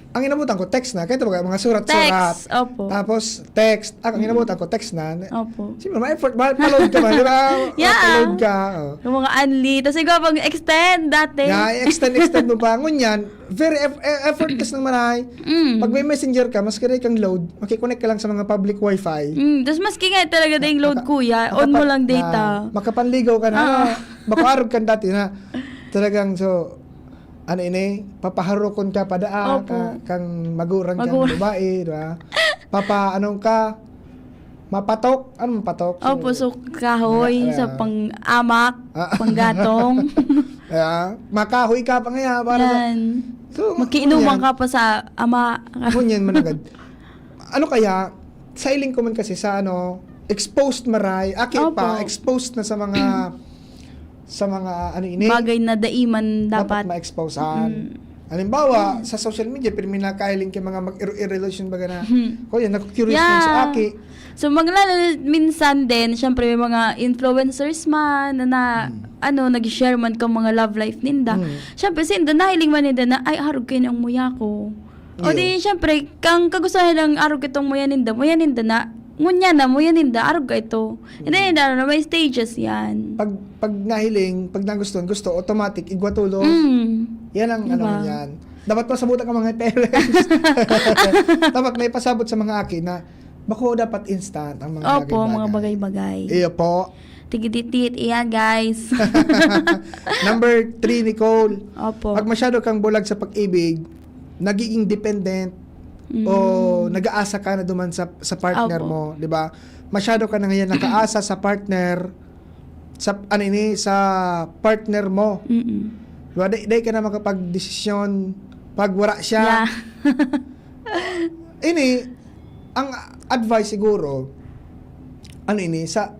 ang inabutan ko, text na. Kaya ito baga, mga surat-surat. Text, opo. Tapos, text. Ah, ang inabutan ko, text na. Opo. Siyempre, ma-effort, ma-load ka ba? Di ba? Yeah. Ma-load ka. Oh. Yung mga unli. Tapos ikaw pag extend dati. Yeah, extend, extend mo pa. Ngunyan, very eff- eh, effortless ng maray. Mm. Pag may messenger ka, mas kaya kang load, makikonnect ka lang sa mga public wifi. Mm, tapos maski nga talaga na yung load, Maka- kuya, on mo makapa- lang data. na- makapanligaw ka na. Ah. Makuarog kang dati na. Talagang so, ano ini, papaharukon ka pa daa, Opo. ka, kang magurang kang Magurang. Babae, di ba? Papa, anong ka, mapatok? Ano mapatok? So, Opo, so kahoy Ah, sa ah. pang-amak, Ah. panggatong. Yeah. Makahoy ka pa nga, para sa, Yan. so, Magkiinuman yan. Ka pa sa ama. Ngunyan man agad. Ano kaya, sa iling ko man kasi sa ano, exposed maray, aki Opo. Pa, exposed na sa mga, sa mga ano ini, Bagay na daiman dapat dapat. Ma-exposehan. Mm. Halimbawa, sa social media, pero may nakahiling kay mga mag-relasyon baga na, ko yan, naku-curious lang sa Yeah. aki. So, maglalo, minsan din, syempre may mga influencers man na, na Hmm. ano, nag-share man kang mga love life ninda. Hmm. Syempre, sinda, nahiling man ninda na, "Ay, arog kayo ng muya ko." O Iyo. Di, syempre, kang kagustuhan ng arog kitong muya ninda, muya ninda na, ngunya na, muya ninda, arog ka ito. Hindi, Hmm. hindi, ano, may stages yan. Pag, pag nahiling, pag nagustuhan, gusto, automatic, igwa tulos. Mm. Yan ang ano Diba? man yan. Dapat pasabutan ka mga parents. Dapat may pasabot sa mga aki na bako dapat instant ang mga Opo, mga bagay-bagay. Iyo po. Tigidit-dit iyan, guys. Number three, Nicole. Opo. Pag masyado kang bulag sa pag-ibig, nagiging dependent o Mm. nag-aasa ka na duman sa, sa partner Opo. mo, di ba? Masyado ka na ngayon nakaasa sa partner, sa, ano ini, sa partner mo. Mm-mm. Di ba? Di, di ka na makapag-desisyon pag wala siya. Yeah. Ini, ang advice siguro, ano ini, sa,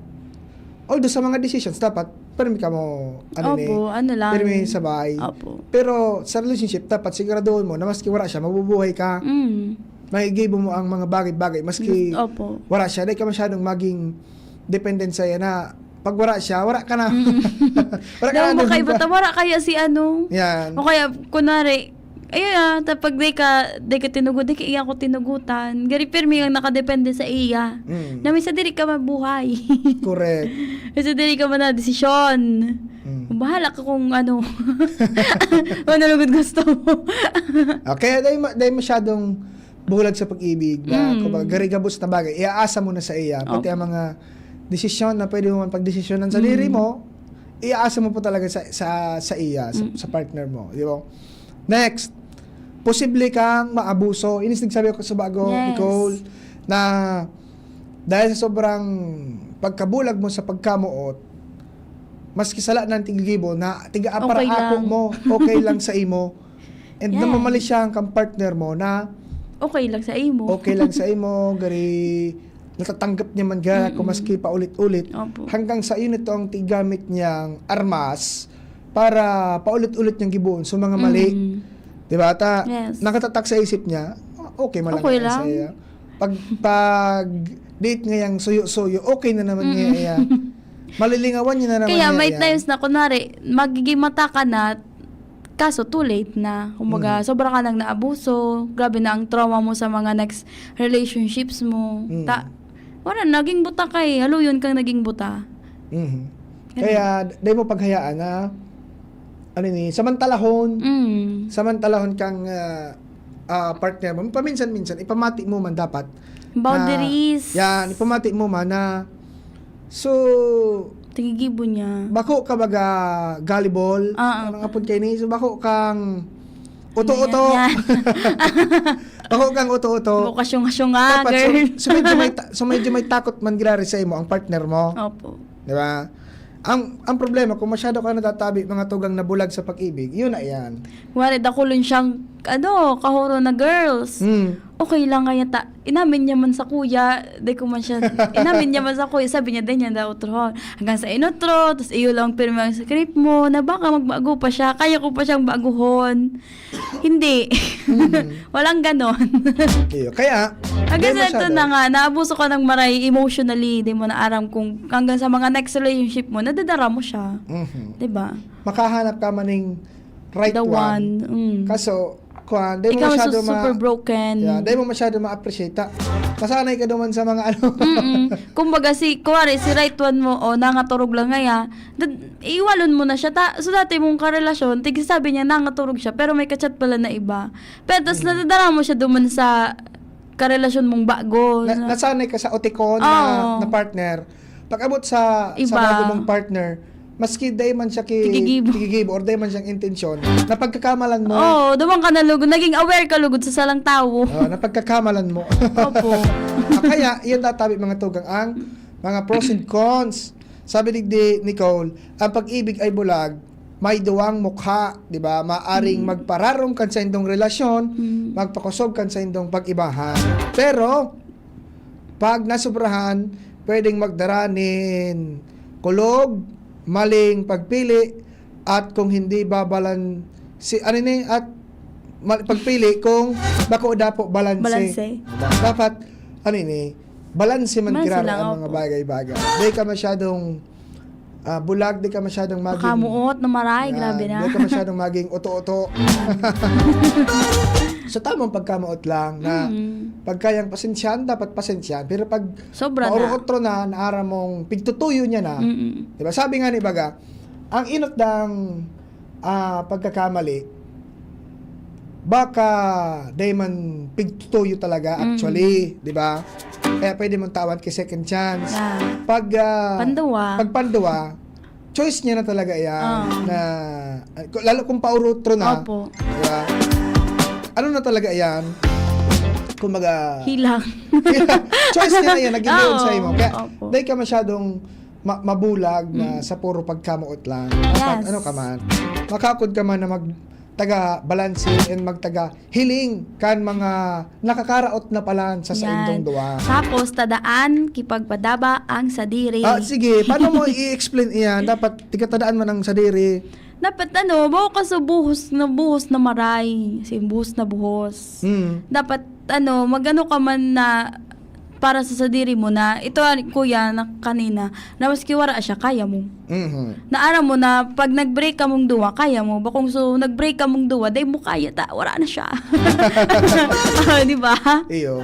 although sa mga decisions, dapat, pirmi ka mo, ano ini, Opo, ano lang. pirmi sa bahay. Opo. Pero sa relationship, dapat siguraduhin mo na maski wala siya, mabubuhay ka. Mm. Magigibo mo ang mga bagay-bagay, maski Opo. wala siya, di ka masyadong maging dependent sa iya na pag wala siya, wala ka na. Mm. Wala ka Daw na. makaiba ta, wala kaya si ano. Yan. O kaya, kunwari, ayun ah, ta-, pag di ka, di ka tinugot, di ka iya ko tinugutan. Gari pirmi ang nakadepende sa iya. Mm. Na minsan diri ka mabuhay. Correct. Kasi diri ka man na desisyon. Mm. Bahala ka kung ano. Kung ano lugod gusto mo. Ah, kaya dahil, ma- dahil masyadong bulag sa pag-ibig, na Mm. kumbaga, garigabos na bagay, iaasa mo na sa iya. Pati Opo. ang mga desisyon na pwede mo man pagdesisyonan sa diri Mm. mo, iaasa mo po talaga sa, sa, sa iya, sa, Mm. sa partner mo. Di ba? Next, posible kang maabuso. Inis nagsabi ako sa bago, Yes. Nicole, na dahil sa sobrang pagkabulag mo sa pagkamuot, maski sala ng tigigibo na tiga Okay ako lang. mo, okay lang sa imo. And Yan. namamali siya kang partner mo na Okay lang sa imo. okay lang sa imo, gari natatanggap niya man gaya kung Mm-mm. maski paulit-ulit. Opo. Hanggang sa yun ito ang tigamit niyang armas para paulit-ulit niyang giboon sa mga mali. Mm. Di ba? Ta, Yes. nakatatak sa isip niya, okay man lang Okay yan sa lang. iya. Pag, pag date ngayang suyo-suyo, okay na naman Mm-mm. niya iya. Malilingawan niya na naman Kaya niya may iya. times na, kunwari, magiging mata ka na, kaso too late na. Kumbaga, Mm. sobra ka nang naabuso, grabe na ang trauma mo sa mga next relationships mo. Mm. Ta, wala, naging buta ka eh. Haluyon kang naging buta. Mhm. Ganun. Kaya, dahil mo paghayaan na, ano ni, samantalahon, Mm. samantalahon kang ah, ah, partner mo, paminsan-minsan, ipamati mo man dapat. Boundaries. Na, yan, ipamati mo man na, so, Tigigibo niya. bako ka baga gullible. Ah, ah. Ano nga po kayo ni? So, bako kang uto-uto. Yan, yan. Bako kang uto-uto. Bako ka syunga-syunga, Dapat, girl. so, so, medyo may ta- so, medyo may takot man gari sa imo ang partner mo. Opo. Di ba? Ang, ang problema, kung masyado ka natatabi, mga tugang na bulag sa pag-ibig, yun na yan. Wari, dakulon siyang, ano, kahuro na girls. Hmm. Okay lang kaya ta, inamin niya man sa kuya, di ko man siya, inamin niya man sa kuya, sabi niya, "Di niya daw utrohon. Hanggang sa inutro, tas iyo lang pirmi ang script mo, na baka magbago pa siya, kaya ko pa siyang baguhon." Hindi. Mm. Walang ganon. Iyo. Kaya, Hanggang di sa ito masyado. na nga, naabuso ka ng maray emotionally, di mo na aram kung hanggang sa mga next relationship mo, nadadara mo siya. Mhm. Di ba? Makahanap ka man ng right The one. one. Mm. Kaso, kuwan, di mo Ikaw masyado su- super ma- broken. Yeah, di mo masyado ma-appreciate. Ta, masanay ka naman sa mga ano. Mm-mm. Kumbaga, si, kuwari, si right one mo, o nangaturog lang ngaya, dad- iiwalon mo na siya. Ta, so, dati mong karelasyon, tig sabi niya, nangaturog siya, pero may kachat pala na iba. Pero tas Mm. nadadala mo siya duman sa karelasyon mong bago. Na, Na- nasanay ka sa otikon na, Oo. na partner. Pag abot sa, sa Iba. bago mong partner, maski dahil man siya ki, Tigigibo. tigigibo or dahil man siyang intensyon, napagkakamalan mo. Oo, duman ka na lugod. Naging aware ka lugod sa salang tawo. Oh, napagkakamalan mo. Opo. Ah, kaya, yun tatabi mga tugang ang mga pros and cons. Sabi ni, ni Nicole, ang pag-ibig ay bulag, may duwang mukha, di ba? Maaring Mm. magpararong kan sa indong relasyon, Mm. magpakusog kan sa indong pag-ibahan. Pero, pag nasubrahan, pwedeng magdara nin kulog, maling pagpili, at kung hindi babalan si, ano ni, at mal- pagpili kung bako dapo balanse. Balanse. Dapat, ano ni, balanse man Balanse kirara lang, ang mga opo. bagay-bagay. Di ka masyadong ah, bulag, di ka masyadong maging Makamuot na maray, Yan, grabe na. Di ka masyadong maging uto-uto. So, tamang pagkamuot lang na Mm. pagkayang pasensyahan, dapat pasensyahan. Pero pag Sobra na. mauro-otro na, naara mong pigtutuyo niya na, Mm-mm. di ba? Sabi nga ni Baga, ang inot dang ah, pagkakamali, Baka dai man pigtutuyo talaga, Mm. actually, di ba? Kaya pwede mong tawan kay second chance. Yeah. Pag, ah, Panduwa. pag panduwa, choice niya na talaga yan Ah. na, lalo kung paurotro na, Opo. di ba? Ano na talaga yan? Kumbaga, Hilang. choice niya na yan, naging Oo, sa imo. Kaya, opo. dai ka masyadong ma-, mabulag na Mm. sa puro pagkamuot lang. Dapat, Yes. ano ka man, makakod ka man na mag-, taga balanse and magtaga hiling kan mga nakakaraot na palan sa Yan. saindong duwa. Tapos, tadaan, kipagpadaba ang sadiri. Ah, sige, paano mo i-explain iyan? Dapat, tigatadaan man ang sadiri. Dapat, ano, bako ka sa buhos na, buhos na maray. Sa buhos na buhos. Mm. Dapat, ano, magano ka man na para sa sadiri mo na, ito, ah, kuya, na kanina, na maski wara siya, kaya mo. Mhm. Na aram mo na pag nag-break kamong duwa, kaya mo. Bakong so, nag-break kamong duwa, dai mo kaya ta, wara na siya. Ah, di ba? Iyo.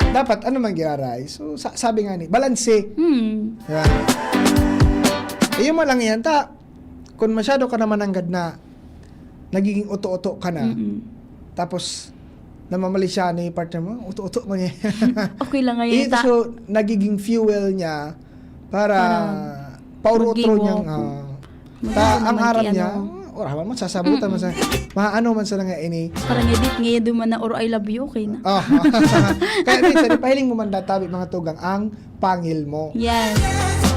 Dapat, ano man giraray? So, sa-, sabi nga ni, balanse. Hmm. Yan. Iyo man lang yan, ta, kung masyado ka naman nanggad na, nagiging uto-uto ka na. Mm-mm. Tapos, namamali siya ni partner mo, uto-uto mo niya. Okay lang ngayon, Ito, ta- so, nagiging fuel niya para Para pauro-utro mag-give niyang, up. ah, Maganda ta-, ang naman aram kay niya, ano. "Wala man, sasabutan man Mm-mm. sa, maano man sa nga ini." Parang edit ngayon duman na, "Or I love you," okay na. Ah. Kaya minsan, ipahiling mo man databi, mga tugang, ang pangil mo. Yes.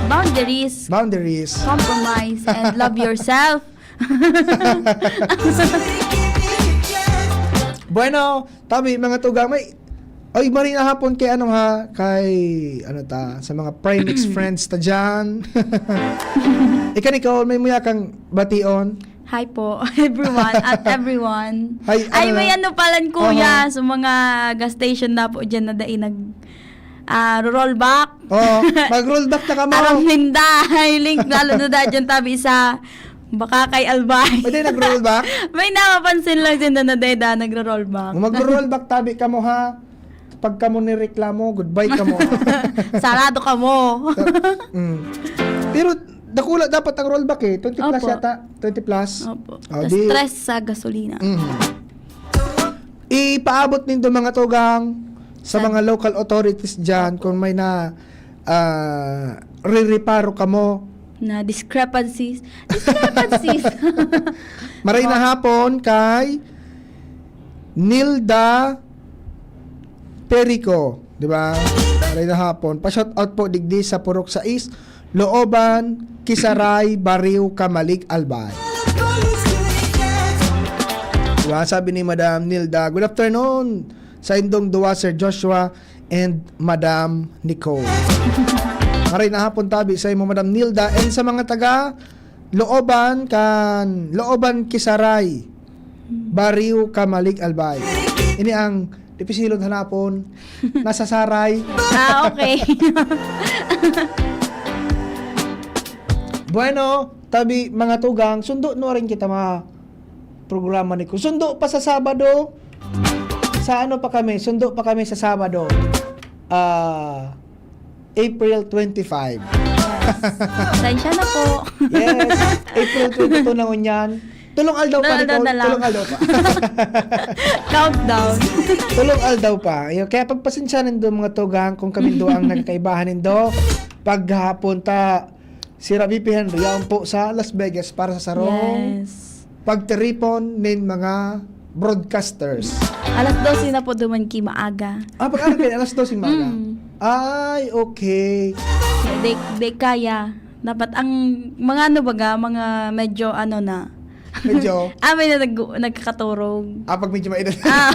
Boundaries. Boundaries. Compromise and love yourself. Bueno, tabi, mga tugang, may, ay, maray na hapon kay ano ha, kay, ano ta, sa mga Primix friends ta dyan. Ikaw, Nicole, may muya kang bation? Hi po, everyone, at everyone. Ay, Ay, ano may na? ano palan, kuya, Aha. sa mga gas station na po dyan na dai nag, ah, rollback. Oo, mag-rollback na kamo. Aram ninda, ay, link, lalo na da dyan tabi sa Baka kay Albay. Pwede nag-rollback? May napapansin lang siya na nadeda, nagro-rollback. Magro-rollback tabi kamo, ha? Pag kamo nireklamo, goodbye kamo. Sarado kamo. Sa-, mm. Pero dakula dapat ang rollback, eh. Twenty plus Opo. yata. Twenty plus. Opo. Oh, Tas di tres sa gasolina. Mhm. Ipaabot nindo, mga tugang, sa Sa mga local authorities dyan Opo. kung may na, ah, rireparo kamo. Na discrepancies. Discrepancies. Maray na Opo. hapon kay Nilda Perico, di ba? Maray na hapon. Pa-shout out po digdi sa Purok sais, Looban, Kisaray, Barrio, Camalig, Albay. Di ba? Sabi ni Madam Nilda, "Good afternoon sa indong duwa, Sir Joshua and Madam Nicole." Maray na hapon tabi sa imo, Madam Nilda, and sa mga taga Looban kan, Looban, Kisaray, Barrio, Camalig, Albay. Ini ang dipisilon hanapon, nasa Saray. Ah, okay. Bueno, tabi, mga tugang, sundo no rin kita mga programa ni ko. Sundo pa sa Sabado, sa ano pa kami, sundo pa kami sa Sabado. Ah, April twenty-five. Yes. Pasensya na po. Yes, April twenty-two na ngunyan. Tulong aldaw pa, Tulong aldaw Nicole. na lang. Tulong aldaw pa. Countdown. Tulong aldaw pa. Ayun, kaya pagpasensya nindo, mga tugang, kung kami duwa ang nagkakaibahan nindo. Paghapon ta, si Rabi P. Henry, yaon po sa Las Vegas para sa sarong Yes. pagtiripon nin mga broadcasters. Alas dose na po duman ki maaga. Ah, pag-aral kayo, alas dose maaga? Mm. Ay, okay. Di, di kaya. Dapat ang mga ano baga, mga medyo ano na. Medyo? Ah, may na nag-, nagkakaturog. Ah, pag medyo maedad. Ah.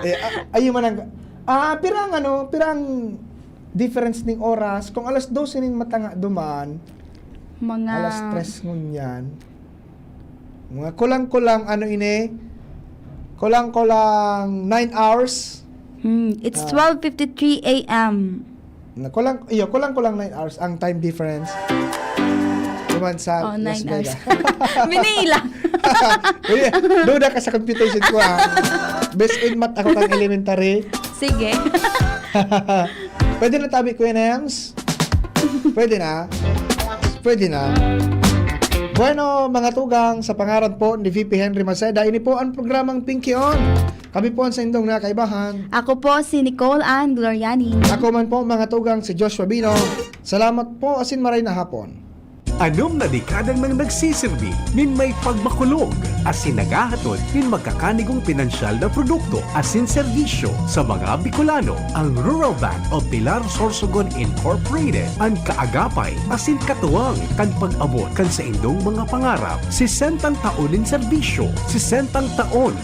Eh, a-, ayun man ang, ah, pirang ano, pirang difference ning oras. Kung alas dose ning matanga duman, Mga alas tres ngunyan. Mga kulang-kulang, ano ini? Kulang-kulang nine hours. Hmm, it's Ah. twelve fifty-three A M. Na kulang, iyo, kulang-kulang nine hours ang time difference. Duman sa Oh, Las nine hours. Vegas. Manila. Uy, duda ka sa computation ko, ha? Best in math ako kang elementary. Sige. Pwede na tabi, Kuya Nems? Pwede na? Pwede na. Bueno, mga tugang, sa pangaran po ni V P Henry Maceda, ini po ang programang Pinky On. Kami po ang saindong nakaibahan. Ako po si Nicole Ann Gloriani. Ako man po, mga tugang, si Joshua Bino. Salamat po, asin maray na hapon. Anom na dekada nang nagsisirbi nin may pagmakulog asin naghahatod nin magkakanigong pinansyal na produkto asin serbisyo sa mga Bicolano. Ang Rural Bank of Pilar Sorsogon Incorporated, an kaagapay asin katuwang kan pag-abot kan saindong mga pangarap. Sesentang taon nin serbisyo, sesentang taon